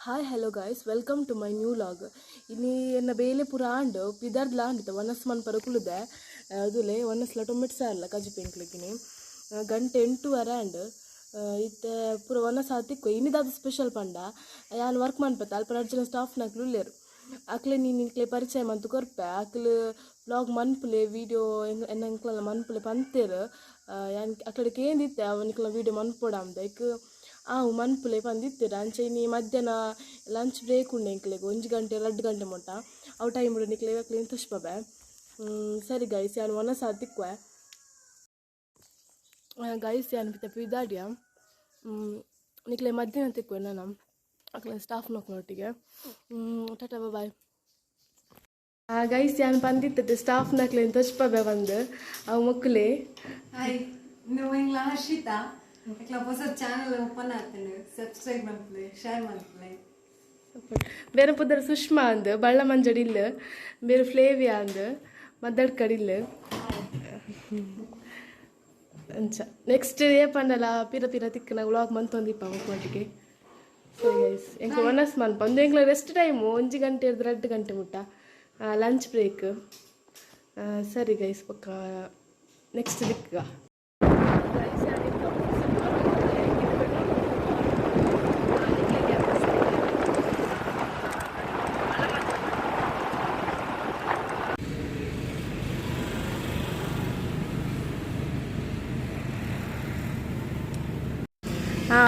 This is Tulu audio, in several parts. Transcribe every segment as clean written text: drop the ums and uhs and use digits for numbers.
Hi hello guys, welcome to my new vlog. ಇನಿ ಎನ್ನ ಬೇಲೆ ಪೂರ ಆಂಡ್ ಪಿದರ್ದ್ಲ ಆಂಡ್ ವನಸ್ ಮನ್ಪರ ಕುಲುದೆ ಅದುಲೆ ವನಸ್ಲ ಟೊಮೆಟೊ ಸಾರ್ಲ ಕಜಿಪು ಎಂಕ್ಲೆಗಿನಿ. ಗಂಟೆ 8:30 ಆಂಡ್. ಇತ್ತೆ ಪೂರ ವನಸ್ ಆತಿಕ್ಕು. ಇನಿದಾದ ಸ್ಪೆಷಲ್ ಪಂಡ ಯಾನ್ ವರ್ಕ್ ಮನ್ಪತ್ತೆ ಅಲ್ಪ ರಡ್ಡ್ ಜನ ಸ್ಟಾಫ್ ನಕ್ಲು ಉಲ್ಲೆರ್. ಅಕ್ಲೆ ನೀನು ನಿಕ್ಲೆ ಪರಿಚಯ ಮಂತು ಕೊರ್ಪೆ. ಅಕ್ಲು ವ್ಲಾಗ್ ಮನ್ಪುಲೆ ವೀಡಿಯೋ ಎನ್ನ ಎಂಕ್ಲಲ ಮನ್ಪುಲೆ ಪಂತೆರ್. ಯಾನ್ ಅಕ್ಲೆಡ ಕೇಂದಿತ್ತೆ ಅವು ನಿಕ್ಲ ವೀಡಿಯೋ ಮನ್ಪೊಡಾಂದ್ ಐಕ್ ಆವು ಮನ್ಪುಲೆ ಪಂದಿತ್ತೆರ್. ಅಂಚ ಇನಿ ಮಧ್ಯಾಹ್ನ ಲಂಚ್ ಬ್ರೇಕ್ ಉಂಡು ಎಂಕ್ಲೆಗ್ 1 ಗಂಟೆ 2 ಗಂಟೆ ಮುಟ್ಟ ಅವು ಟೈಮ್ ನಿಕ್ಲೆ ಅಕ್ಲೆನ್ ತೋಜ್ಪಾವೆ. ಸರಿ ಗೈಸ್, ಯಾನ್ ವನಸ್ ಆತಿಕ್ವೆ. ಗೈಸ್ ಯಾನ್ ಪಿತ್ತ ಪಿದಾಡ್ಯ ನಿಕ್ಲೆ ಮಧ್ಯಾಹ್ನ ತಿಕ್ವೆ ನಾನು ಅಕ್ಲೆ ಸ್ಟಾಫ್ ನಕ್ಲೊಟ್ಟಿಗೆ. ಟಾಟಾ ಬಾಯ್. ಗೈಸ್ ಯಾನ್ ಪಂದಿತ್ತೆ ಸ್ಟಾಫ್ ನಕ್ಲೆನ್ ತೋಜ್ಪಾವೆ ಬಂದು ಅವು ಮೊಕ್ಕಲೆ. ಹಾಯ್, ನೀವು ಎಂಗ್ಲ ಹರ್ಷಿತಾ. ಎಕ್ಲ ಹೊಸ ಚಾನಲ್ ಓಪನ್ ಆತಂಡು, ಸಬ್ಸ್ಕ್ರೈಬ್ ಮನ್ಪುಲೆ, ಶೇರ್ ಮನ್ಪುಲೆ. ಬೇರೆ ಪುದರ್ ಸುಷ್ಮಾ ಅಂದ್, ಬಳ್ಳ ಮಂಜಡಿ ಇಲ್ಲ. ಬೇರೆ ಫ್ಲೇವಿಯಾ ಅಂದ್, ಮದ್ದಡ್ಕಡ್ ಇಲ್ಲ. ಅಂಚ ನೆಕ್ಸ್ಟ್ ಏ ಪಂಡಲ ಪಿರ ಪಿರ ತಿಕ್ಕನ ವ್ಲಾಗ್ ಮಂತೊಂದಿಪ್ಪ ಮಕ್ಕಳೊಟ್ಟಿಗೆ. ಸರಿ ಗೈಸ್, ಎಂಕ್ಲ ವನಸ್ ಮನ್ಪ ಒಂದು ಎಂಕ್ಲ ರೆಸ್ಟ್ ಟೈಮು 1 ಗಂಟೆ 2 ಗಂಟೆ ಮುಟ್ಟ ಲಂಚ್ ಬ್ರೇಕ್. ಸರಿ ಗೈಸ್, ಪಕ್ಕ ನೆಕ್ಸ್ಟ್ ದಿಕ್ಕ.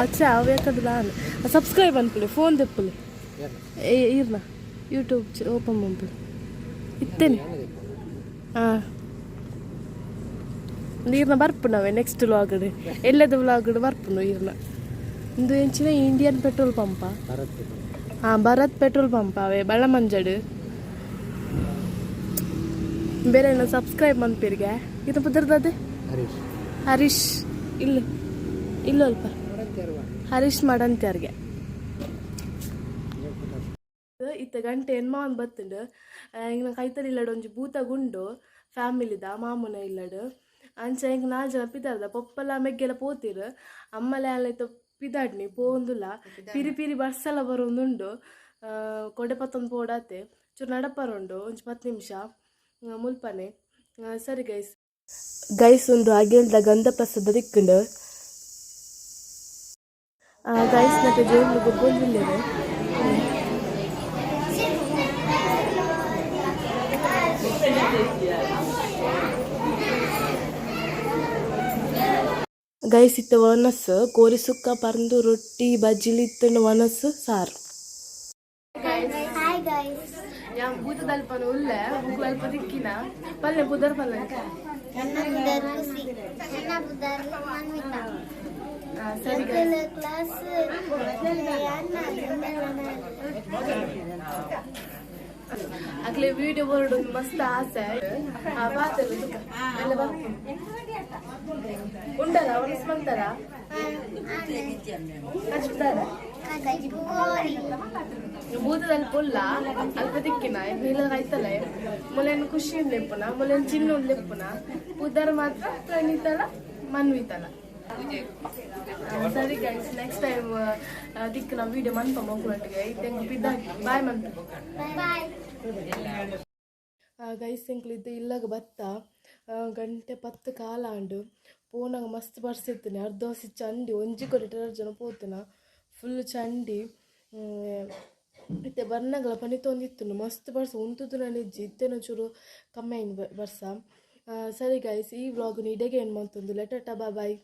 ಅಚ್ಚಾ ಅವು ಯಾಕಂದ್ರೆ ಸಬ್ಸ್ಕ್ರೈಬ್ ಅನ್ಪುಲೆ, ಫೋನ್ ದೆಪ್ಪುಲೆ ಈರ್ನ ಯೂಟ್ಯೂಬ್ ಓಪನ್ ಮನ್ಪುಲೆ ಇತ್ತೇನೆ. ಹಾಂ, ಈರ್ನ ಬರ್ಪುನವೆ ನೆಕ್ಸ್ಟ್ ವ್ಲಾಗ್ ಎಲ್ಲದ ವ್ಲಾಗ್ ಬರ್ಪುನು ಈರ್ನ. ಇಂದು ಎಂಚಿನ ಇಂಡಿಯನ್ ಪೆಟ್ರೋಲ್ ಪಂಪ, ಹಾಂ ಭರತ್ ಪೆಟ್ರೋಲ್ ಪಂಪ್ ಅವೇ ಬಳ್ಳಮಂಜಡು. ಬೇರೆ ಸಬ್ಸ್ಕ್ರೈಬ್ ಮನ್ಪಿರ್ಗೆ. ಇದು ಪುದರ್ದದೆ ಹರೀಶ್. ಹರೀಶ್ ಇಲ್ಲ ಇಲ್ಲ ಅಲ್ಪ ಹರೀಶ್ ಮಾಡಂತ್ಯಾರ್ಗೆ. ಇತ್ತ ಗಂಟೆ ಎನ್ಮ ಒಂದು ಬತ್ತುಂಡು. ಎಂಗ್ನ ಕೈತಲ್ ಇಲ್ಲಡ್ ಒಂಜಿ ಭೂತ ಗುಂಡು ಫ್ಯಾಮಿಲಿದ ಮಾಮುನ ಇಲ್ಲಡ್. ಅಂಚ ಎಂಕ್ 4 ಜನ ಪಿದಾರ್ದ ಪೊಪ್ಪಲ ಮೆಗ್ಗೆಲ ಪೋತಿರು. ಅಮ್ಮಲೆ ಅಲ್ಲ ಇತ್ತ ಪಿದಾಡ್ನಿ ಪೋಂದುಲ್ಲ. ಪಿರಿ ಪಿರಿ ಬರ್ಸಲ ಬರೋಂದುಂಡು. ಕೊಡೆ ಪತ್ತೊಂದು ಪೋಡಾತೆ ಚೂರು ನಡಪರುಂಡು ಒಂಜಿ 10 ನಿಮಿಷ ಮುಲ್ಪನೆ. ಸರಿ ಗೈಸ್. ಗೈಸ್ ಉಂದು ಅಗೇಲ್ದ ಗಂಧ ಪ್ರಸಾದ ದಿಕ್ಕುಂಡು. ಗೈಸ್ ನಟ ಜೋಲು ಗೊಬ್ಬೊಂದುಲ್ಲೆರ್. ಗೈಸ್ ಇತ್ತ ವನಸ್ ಕೋರಿ ಸುಕ್ಕ ಪರಂದು ರೊಟ್ಟಿ ಬಜ್ಜಿಲಿ ಇತ್ತಂಡು ವನಸ್ ಸಾರು. ಹಾಯ್ ಗೈಸ್, ಯಾನ್ ಭೂತದಲ್ಪನ ಉಲ್ಲೆ ಮುಕ್ಲು ಅಲ್ಪ ದಿಕ್ಕಿನ ಪಲ್ಲೆ ಪುದರ್ ಪಲ್ಲೆ. ನನ್ನ ಪುದರ್ ಖುಷಿ, ನನ್ನ ಪುದರ್ ಮನ್ವಿತಾ. ಸರಿ. ಕ್ಲಾಸ್ ಅಕ್ಲೆ ವಿಡಿಯೋ ಬೋರ್ಡ್ ಒಂದು ಮಸ್ತ್ ಆಸೆ. ಆ ಬಾತಲ್ಲ ಎಲ್ಲ ಬಾ ಉಂಡರ ವನಸ್ ಮಂತಾರ ಕಚ್ತಾರ ಭೂತದಲ್ಲಿ ಪೊಲ್ಲ ಅಲ್ಪ ದಿಕ್ಕಿನ ನೀಲ ಆಯ್ತಲ್ಲ. ಮೊಲೆನ್ ಖುಷಿ ಲೆಪ್ಪುನ ಮೊಲೆನ್ ಚಿನ್ನು ಲೆಪ್ಪುನ ಪುದರ್ ಮಾತ್ರ ಪ್ರಣೀತಲ ಮನ್ವಿತಲ. ಸರಿ ಗೈಸ್, ನೆಕ್ಸ್ಟ್ ಟೈಮ್ ದಿಕ್ಕು ನಾವು ವಿಡಿಯೋ ಮನ್ಪ ಮಕ್ಕಳೊಟ್ಟಿಗೆ. ಇತ್ತೆ ಪಿದ್ದಾಗಿ ಬಾಯ್ ಮನ್ಪ. ಬಾಯ್. ಗೈಸ್, ಎಂಕ್ಲು ಇದ್ದು ಇಲ್ಲಗ ಬತ್ತ. ಗಂಟೆ 10 ಕಾಲ ಆಂಡು. ಪೋನಾಗ ಮಸ್ತ್ ಬರ್ಸಿತ್ತನೆ ಅರ್ಧ ಚಂಡಿ ಒಂಜಿ ಕೊರಿ ಜನ ಪೋತುನ ಫುಲ್ ಚಂಡಿ. ಇತ್ತೆ ಬರ್ನಗಲ ಪನಿತೊಂದಿತ್ತುಂಡು. ಮಸ್ತ್ ಬರ್ಸ ಉಂತುದು ಇಜ್ಜಿ. ಇತ್ತೆನ ಚೂರು ಕಮ್ಮಿ ಆಯ್ನ್ ಬರ್ಸ. ಸರಿ ಗೈಸ್, ಈ ವ್ಲಾಗ್ನ ಇಡೆಗೆ ಏನು ಮಂತೊಂದು. ಟಾಟಾ ಬಾಯ್.